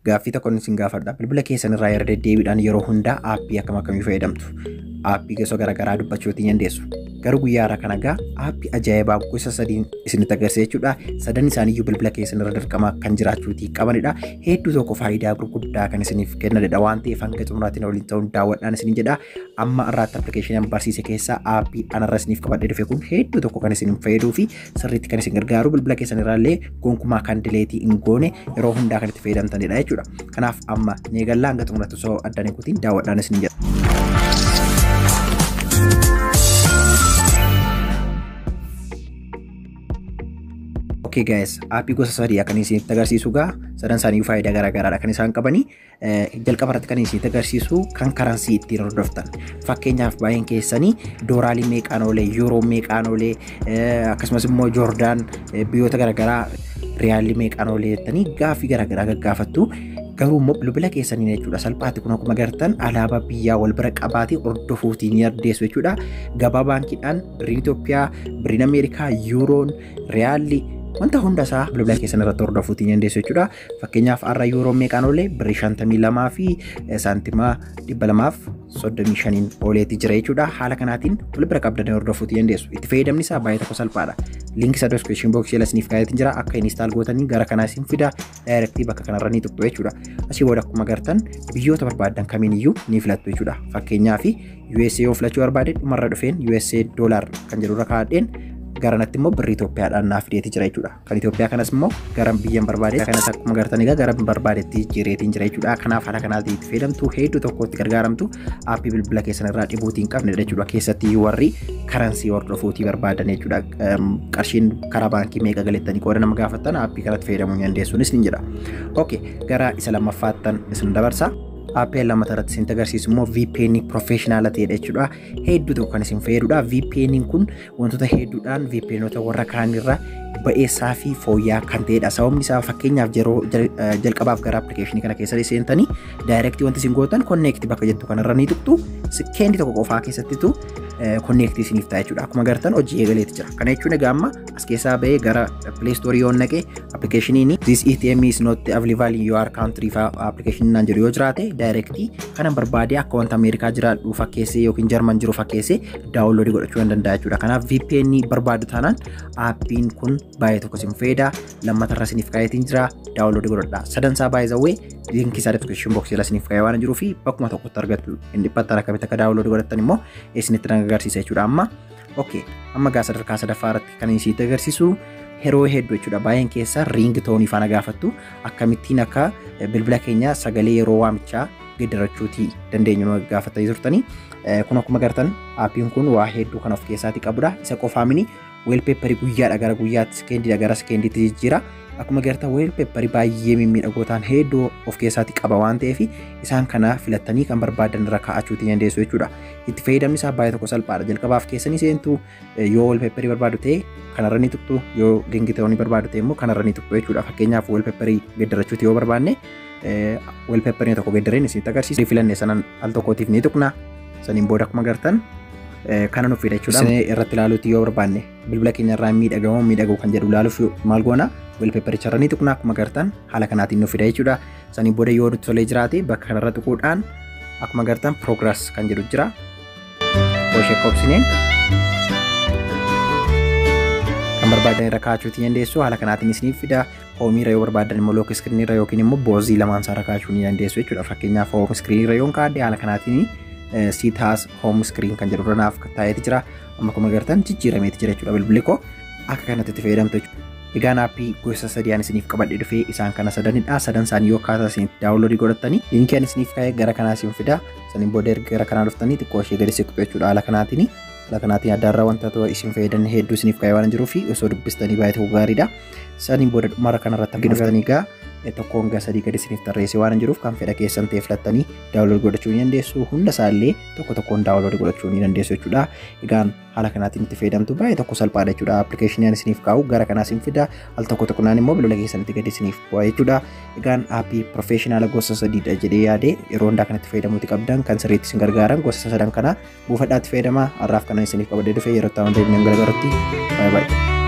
Gaaffii tokkoon isin gaafadha. Bilbila keessan irraa yeroo deddeebiidhaan yeroo hundaa aappii akkam akkamii fayyadamtu? Aappii gosa garaagaraa dubbachuutiin dandeessu. Garuu guyyaa har'a kana egaa aappii ajaa'ibaa gosa sadiin isinitti agarsiisa jechuudha. Sadan isaaniiyyuu bilbila keessan irra dirqama kan jiraachuutii qabanidha. Hedduu tokko faayidaa gurguddaa kan isiniif kennanidha waan ta'eef hanga xumuraatiin waliin ta'uun daawwadhaan isinin jedha. Amma irraatti appilikeeshinii barsiise keessaa aappii anarra isiniif qabadhee dhufe kun hedduu tokko kan isin fayyaduu fi sirriitti kan isin gargaaru bilbila keessan irraallee gonkumaa kan dileetii hin goone yeroo hundaa kan itti fayyadamtanidha jechuudha. Kanaaf amma ni eegallaa hanga xumuraatti osoo addaan hin kutiin daawwadhaan isinin jedha. Okay guys, aappii gosa sadii akkan isinitti agarsiisu gaa sadan isaanii faayidaa garaa garaadha kan isaan qabanii. Jalqaba irratti kan isinitti agarsiisu kan karansii ittiin hordoftan. Fakkeenyaaf baay'een keessanii dooraalii meeqaan oolee, yuuroo meeqaan oolee, akkasumas immoo Joordaan biyyoota garaagaraa riyaalii meeqaan oolee jettanii gaaffii garaagaraa gaggaafattu. Garuu immoo bilbila keessaniin jechuudha salphaatti kun akkuma agartan alaabaa biyyaa wal bira qabaatee hordofuutiin ni addeessu jechuudha. Gabaa baankiidhaan birriin Itoophiyaa, birriin Ameerikaa, yuuroon, riyaalli wanta hunda isaa bilbila keessan irratti hordofuutiin ni dandeessu jechuudha. Fakkeenyaaf har'a yuuroo meeqaan oolee birrii 52 fi saantima 235 ooleetti jira jechuudha. Haala kanaatiin wal bira qabdanii hordofuutiin ni dandeessu. Itti fayyadamni isaa baay'ee tokko salphaadha. Linkii isaa description box jala isiniif kaayetiin jira. Akka install gootanii gara kanaa isin fida directly bakka kanarra ni tuqxu jechuudha. Asii booda akkuma agartan biyyoota barbaadan kamiin iyyuu ni filattu jechuudha. Fakkeenyaaf USA yoo filachuu barbaade dhumarra dhufeen USA dollar kan jedhurra kaa'adheen garanatti immoo birrii Itoophiyaadhaan naaf fideeti jira jechuudha. Kan Itoophiyaa kanas immoo gara biyyan barbaade kanas akkuma agartan egaa gara barbaadetti jireetiin jira jechuudha. Kanaaf haala kanaatiin itti fayyadamtu hedduu tokkotti gargaaramtu aappii bilbila keessan irraa dhibuutii hin qabne jechuudha. Keessatti warri karansii hordofuutii barbaadan jechuudha. Qarshiin karaa baankii meeqa galettanii qooda nama gaafattan aappii kanatti fayyadamuu ni dandeessuunis ni jedha. Okay, gara isa lammaffaattan isin dabarsa. Aappii lammataa irratti isin agarsiisu immoo VPN professional ta'edha jechuudha. Hedduu tokko kan isin fayyadudha. VPN kun wantoota hedduudhaan VPNota warra kaanirra ba'eessaa fi fooyya'aa kan ta'edha. Sababni isaa fakkeenyaaf yeroo jalqabaaf gara appilikeeshinii kana keessa seentanii direct wanti isin gootan connect bakka jettu kanarra ni tuqxu. Sekeendii tokko qofaa keessattitu connect isiniif ta'a jechuudha. Akkuma agartan hojii eegaleeti jira. Kana jechuun egaa amma as keessaa ba'ee gara Play Store yoo naqe appilikeeshiniin this ATM is not available in your country fa appilikeeshiniin naan jedhu yoo jiraate directly kanan barbaade akka wanta Ameerikaa jiraadhu fakkeessee yookiin Jarman jiru fakkeessee download godhachuu nan danda'a jechuudha. Kanaaf VPN barbaadu taanaan aappiin kun baay'ee tokko isin fayyada. Lammatarra isiniif kaayetiin jira download godhadha. Sadansaa baay'ee zawwee linkii isaa description box jala isiniif kaayee waan jiruu fi bakkuma tokkotti argattu. Inni dhiphattan akkamitti akka download godhattan immoo isinitti nan agarsiisa jechuudha amma. Okay, amma gaa sadarkaa sadaffaa irratti kan isinitti agarsiisu yeroo hedduu jechuudha. Baay'een keessaa ringtone faana gaafattu akkamittiin akka bilbila keenya sagalee yeroo waamichaa geeddarachuutii dandeenyu nu gaafatanii turtanii. Kun akkuma agartan aappiin kun waa hedduu kan of keessaatii qabudha. Isa qofaamini wallpaperii guyyaadha gara guyyaatti sekeendiidha gara sekeendiitti jijjiira. Akkuma agartan wallpaperii baay'ee mimmiidhagoo ta'an hedduu of keessaatii qaba waan ta'eef isaan kana filattanii kan barbaadan irra kaa'achuutii dandeessu jechuudha. Itti fayyadamni isaa baay'ee tokko salphaadha. Jalqabaaf keessanii seentu yoo wallpaperii barbaadu ta'e kanarra ni tuqxu, yoo ringtone barbaadu ta'e immoo kanarra ni tuqxu jechuudha. Fakkeenyaaf wallpaperii geeddarachuuti yoo barbaanne wallpaperii tokko geeddareen isinitti agarsiisa. Filanne sanan al tokkootiif ni tuqna. Saniin booda akkuma agartan kana nuuf fida jechuudha. Isin irratti ilaaluuti yoo barbaanne bilbila keenya irraa miidhagamoo miidhaguu kan jedhu ilaaluuf maal goona wallpapericha irra ni tuqna. Akkuma agartan haala kanaatiin nuuf fida jechuudha. Saniin booda yoo nutti tolee jiraate bakka kanarra tuquudhaan akkuma agartan progress kan jedhu jira. Ooshee koobsineen kan barbaadan irra kaa'achuutii dandeessu. Haala kanaatiin isiniif fida. Home irra yoo barbaadan immoo lock screen irra yookiin immoo both lamaan isaa irra kaa'achuu ni dandeessu jechuudha. Fakkeenyaaf home screen irra yoon kaa'adhe haala kanaatiin set as home screen kan jedhu naaf taa'eeti jira. Amma akkuma agartan jijjiirameeti jira jechuudha bilbilli koo akka kanatti itti fayyadamtu jechuudha. Egaan aappii gosa sadii ani isiniif qabadhe dhufee isaan kana sadanidha. Sadan isaanii yoo akkaataa isin download godhattanii linkii ani isiniif kaa'ee gara kanaa isin fida. Saniin booda erga gara kanaa dhuftanii xiqqoo ishee gadi siqxu jechuudha haala kanaatiin. Haala kanaatiin addaarraa wanta isin fayyadan hedduu isiniif kaa'ee waan jiruu fi osoo dubbistanii baay'ee tokko gaariidha. Saniin booda dhumara kanarratti akka dhuftanii egaa tokko hanga sadii gadi isiniif tarreessee waan jiruuf kan fedha keessan ta'e filattanii download godhachuu ni dandeessu. Hunda isaallee tokko tokkoon download godhachuu ni dandeessu jechuudha. Egaan haala kanaatiin itti fayyadamtu baay'ee tokko salphaadha jechuudha. Appilikeeshinii ani isiniif kaa'u gara kanaa isin fida. Al tokko tokkonaan immoo bilbila keessanitti gadi isiniif bu'a jechuudha. Egaan aappii professional gosa sadiidha jedhee yaade yeroo hundaa kanatti fayyadamuuti qabdan kan sirriitti isin gargaaran gosa sadan kana buufadhaatti fayyadamaa. Har'aaf kanan isiniif qabadhee dhufe yeroo itti aanu deebinee gargaarutti baay'ee baay'ee.